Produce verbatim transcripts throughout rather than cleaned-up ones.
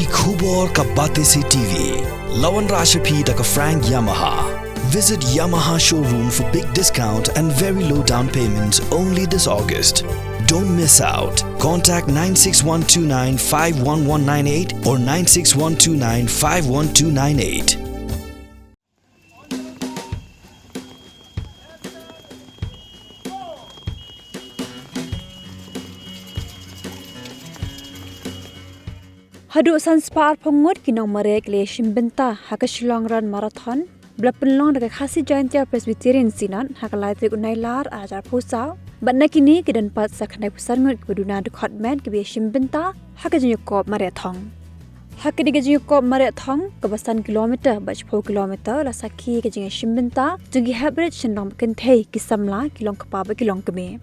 Ki khubor ka Batesi T V. La wanrah sha phi da ka Frank Yamaha. Visit Yamaha showroom for big discount and very low down payment only this August. Don't miss out. Contact nine six one two nine five one one nine eight or nine six one two nine five one two nine eight. Haduh san spah arphew ngut ki nongmareh ki la ïashim bynta ha ka Shillong Run Marathon, ba la pynlong da ka Khasi Jaintia Presbyterian Synod ha ka lai tarik u Nailar arhajar arphew saw. Bad na kine ki don pat sa khyndaiphew san ngut kiba duna dkhot met kiba ïashim bynta ha ka jingïakop mareh thong. Ha kane ka jingïakop mareh thong kaba san kilometer bad shiphew kilometer, la sakhi ka jingïashim bynta jong ki heprit shynrang ba kynthei, ki samla, ki longkpa bad ki longkmie.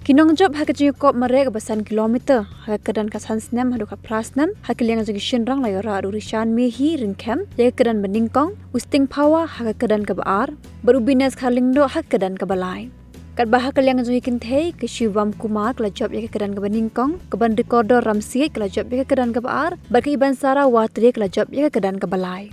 Ki nongjop ha ka jingïakop mareh kaba san kilometer ha ka kyrdan ka san snem haduh ka phra snem, ha ka liang jong ki shynrang la ïoh rah da u Rishan Mehi Ryngkhem ïa ka kyrdan ba nyngkong, u Sting Phawa ha ka kyrdan kaba ar, bad u Bines Kharlyngdoh ha ka kyrdan kaba lai. Katba ha ka liang jong ki kynthei, ka Shivam Kumar ka la jop ïa ka kyrdan kaba nyngkong, ka Banrikordor Ramsiej ka la jop ïa ka kyrdan kaba ar, bad ka Ibansara Watri ka la jop ïa ka kyrdan kaba lai.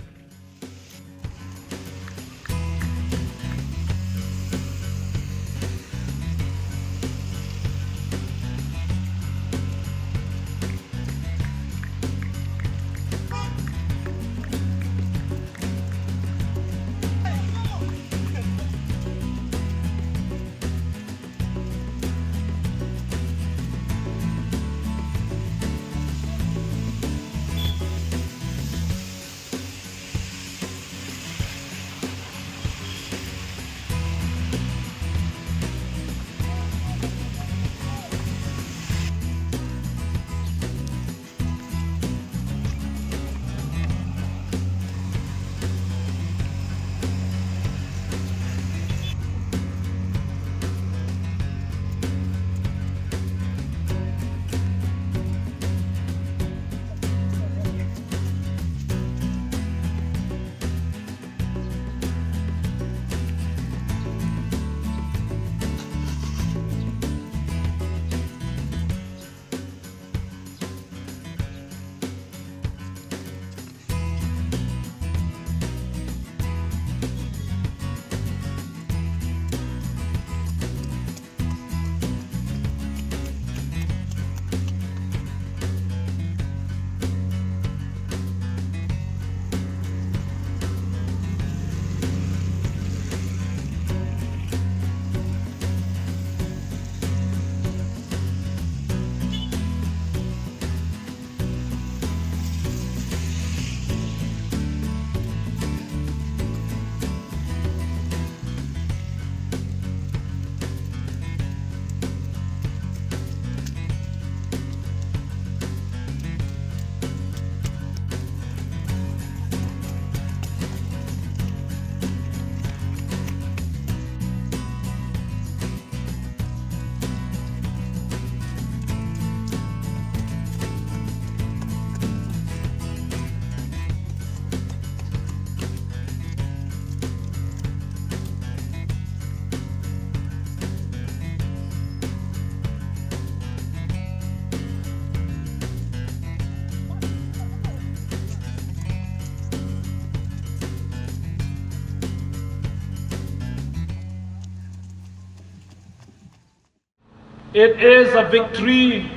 It is a victory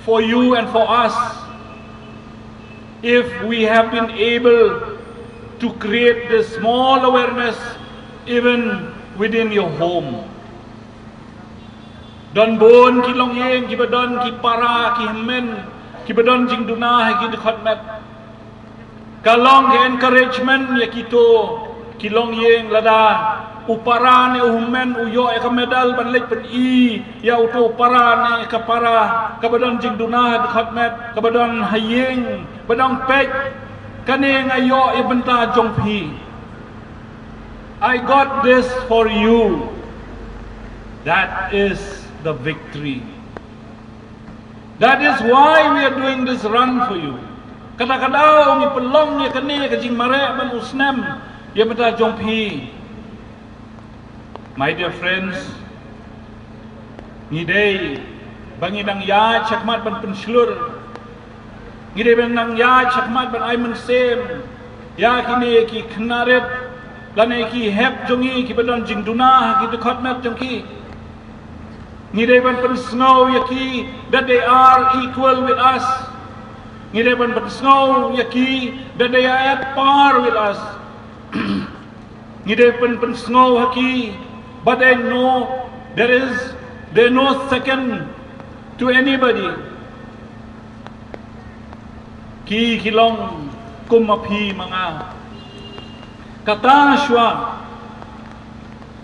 for you and for us if we have been able to create this small awareness even within your home. Don bun ki longïing kiba don ki para, ki hynmen kiba don jingduna ha ki dkhot met. Ka long ka encouragement ïa kito ki longïing lada u para ne u hynmen u ïoh ïa ka medal ban leit pyni ïa uto u para ne ka para kaba don jingduna ha dkhot met, kaba don ha ïing ba dang peit, kane nga ïoh ïa bynta jong phi. I got this for you. That is the victory. That is why we are doing this run for you. Kata ka daw ngi pynlong ïa kane ka jingmareh ban u snem ïa bynta jong phi. My dear friends, ngi dei ba ngi dang ïaid shakhmat ban pynshlur Ngi dei ban nang ïaid shakhmat ban ai mynsiem ïa kine ki khynnah rit lane ki hep jong ngi kiba don jingduna ha ki dkhot met jong ki. Ngi dei ban pynsngew ïa ki that they are equal with us. Ngi dei ban pynsngew ïa ki that they are at par with us. Ngi dei ban pynsngew ha ki ba they know there is, they know second to anybody. Ki ki long kum ma phi ma nga. Kata shuwa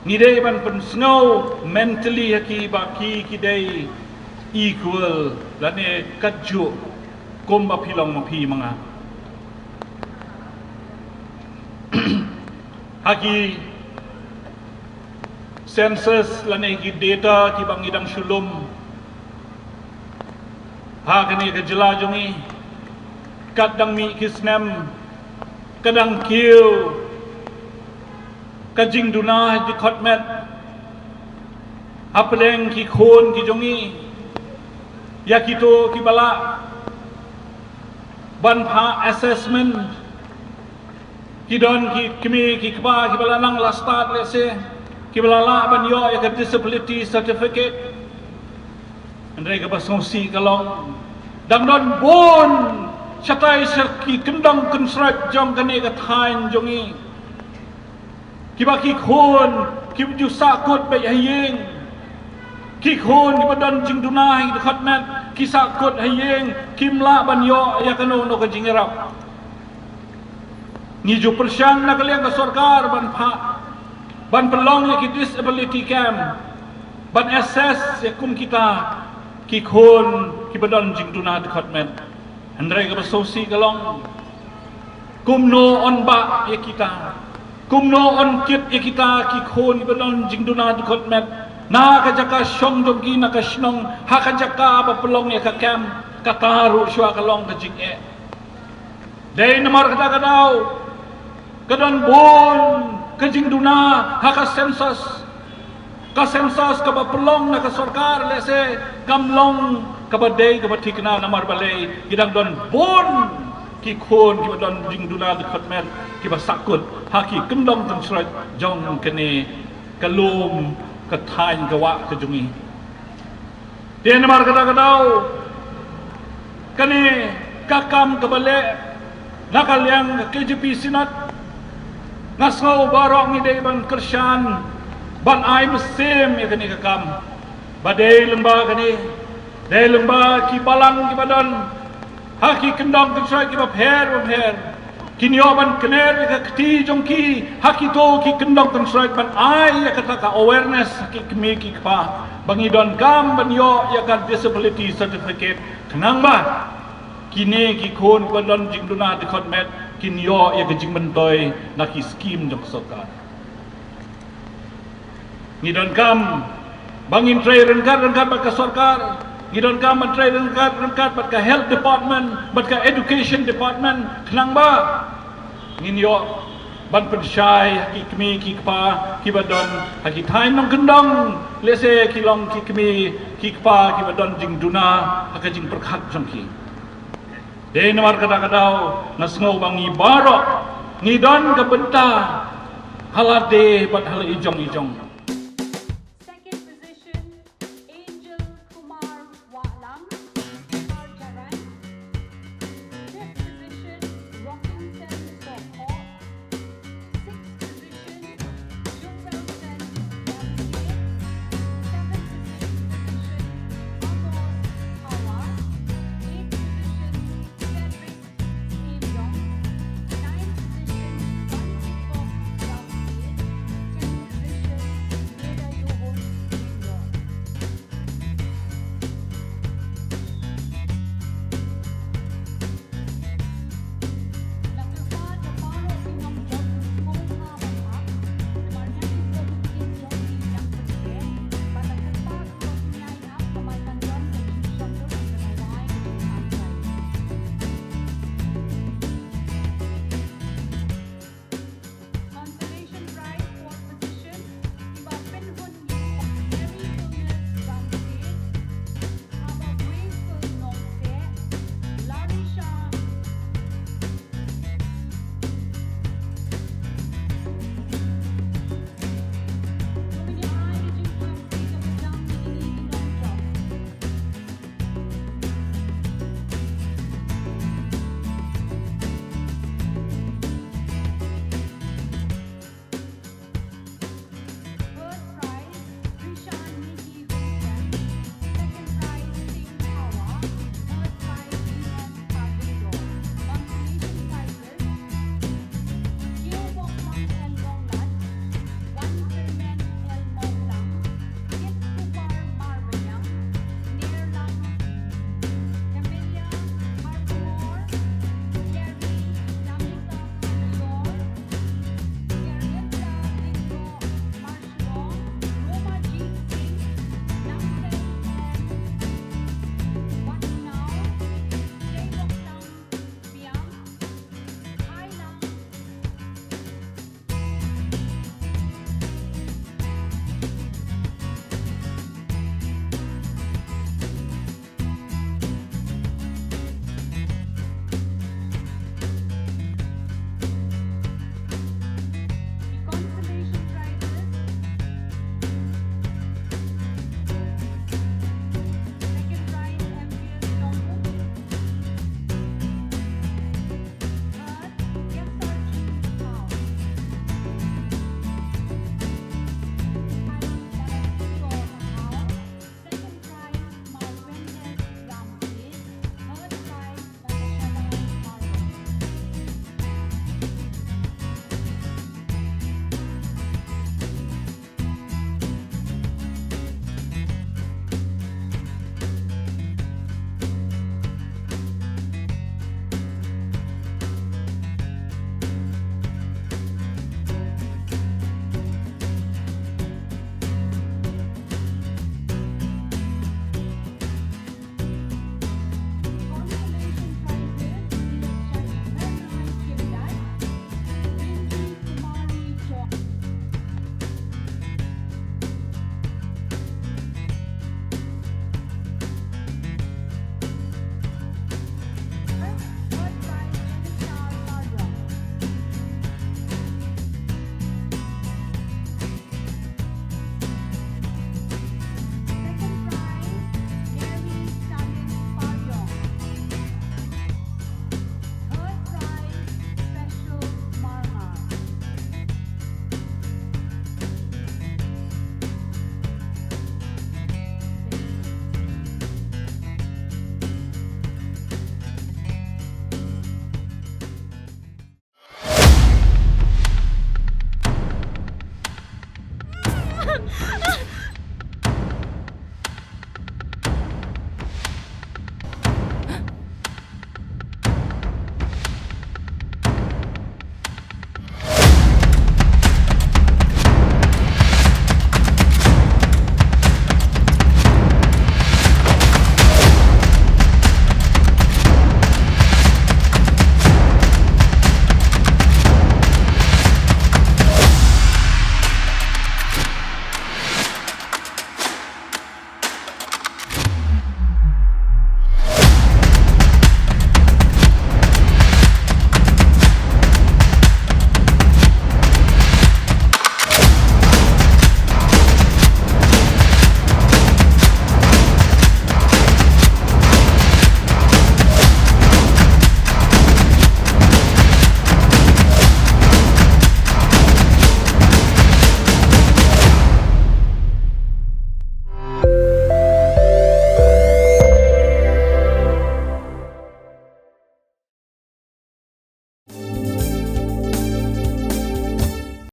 ngi dei ban pynsngew mentally ha ki ba ki ki dei equal lane katjuh kum ma phi long ma phi ma nga. Ha ki census lane ki data kiba ngi dang shu lum ha kane ka jylla jong ngi, kat dang mih ki snem ka dang kiew ka jingduna ha dkhot met ha pdeng ki khun ki jong ngi. Ïa kito kiba lah ban phah assessment, ki don ki kmie ki kpa kiba la nang la stad lehse kiba la lah ban ïoh ïa ka disability certificate. Hynrei kaba sngewsih ka long dang don bun shatai sha ki kyndong kynshrat jong kane ka thaiñ jong ngi kiba ki khun kim ju sahkut beit ha ïing. Ki khun kiba don jingduna ha ki dkhot met ki sahkut ha ïing, kim lah ban ïoh ïa kano kano ka jingïarap. Ngi ju pyrshang na ka liang ka sorkar ban phah, ban pynlong ïa ki disability camp ban assess ïa kum kita ki khun kiba don jingduna dkhot met. Hynrei kaba sngewsih ka long kumno yn bah ïa kita, kumno yn kit ïa kita ki khun kiba don jingduna dkhot met na ka jaka shong jong ki, na ka shnong, ha ka jaka ba pynlong ïa ka camp. Kata ruh shuwa ka long ka jingeh. Dei namar kata ka daw ka don bun ka jingduna ha ka census. Ka census kaba pynlong na ka sorkar lehse kam long kaba dei kaba thikna, namar balei ki dang don bun ki khun kiba don jingduna dkhot met kiba sahkut ha ki kyndong kynshrat jong kane ka lum ka thaiñ ka wah ka jong ngi. Te namar kata ka daw kane ka kam kaba leh na ka liang ka K J P Synod, nga sngew baroh ngi dei ban kyrshan ban ai mynsiem ïa kane ka kam. Ba dei lyngba kane, dei lyngba ki balang kiba don ha ki kyndong kynshrat kiba pher ba pher, kin ïoh ban kner ïa ka kti jong ki ha kito ki kyndong kynshrat ban ai ïa kata ka awareness ha ki kmie ki kpa ba ngi donkam ban ïoh ïa ka disability certificate, khnang ba kine ki khun kiba don jingduna dkhot met kin ïoh ïa ka jingmyntoi na ki skim jong ka sorkar. Ngi donkam ba ngin trei ryngkat ryngkat bad ka sorkar. Ngi donkam ban trei ryngkat ryngkat bad ka health department, bad ka education department, khnang ba ngin ïoh ban pynshai ha ki kmie ki kpa kiba don ha ki thaiñ nongkyndong, lehse ki long ki kmie ki kpa kiba don jingduna ha ka jingpyrkhat jong ki. Dei namar kata ka daw nga sngew ba ngi baroh ngi don ka bynta ha lade bad ha la ijong ijong.